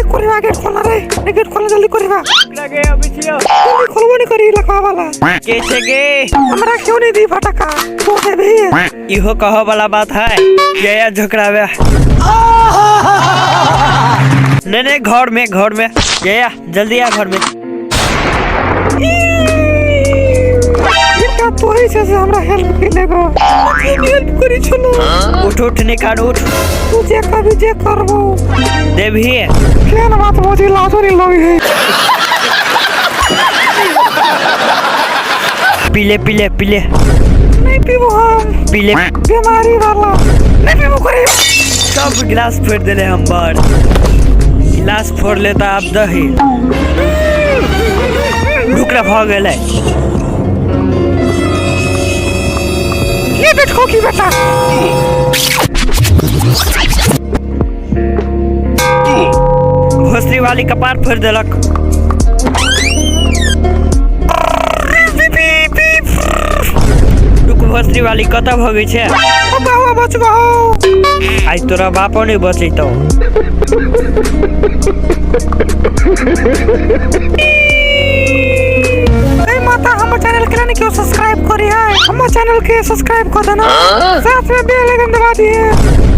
रे कोरिवा गेट खोलना रे, रे गेट खोलना जल्दी कोरिवा। लगे अभी छियो। जल्दी खोलबो नहीं करी लखवा वाला। के छे गे? हमरा क्यों नहीं दी फटका? तू दे भी। इहो कहो वाला बात है। ये या झोकरावे। नहीं नहीं घर में, घर में। ये या जल्दी आ घर में। बेटा तो ही से हमरा हेल्प के लेगो। हेल्प करी छलो। उठ उठ निकाल उठ। तू जे कभी जे करबो। देवी। केन बात बोझी लाजो नहीं लगी है। पीले पीले पीले। नहीं पीबो हम। पीले। बीमारी वाला। नहीं पीबो करे। सब गिलास फोड़ देले हम बार। गिलास फोड़ लेता आप दही। रुकना भ गेलै। ये बैठो की बेटा। भोसड़ी वाली कपार फोड़ देलक। रुक भोसड़ी वाली कतऽ भगै छै? बाबा बचबो। आइ तोरा बापो नहीं बचैतौ। ए माता हमर चैनल के नहीं क्यों सब्सक्राइब करी है? हमर चैनल के सब्सक्राइब कर देना, साथ में बेल आइकन दबा दिए।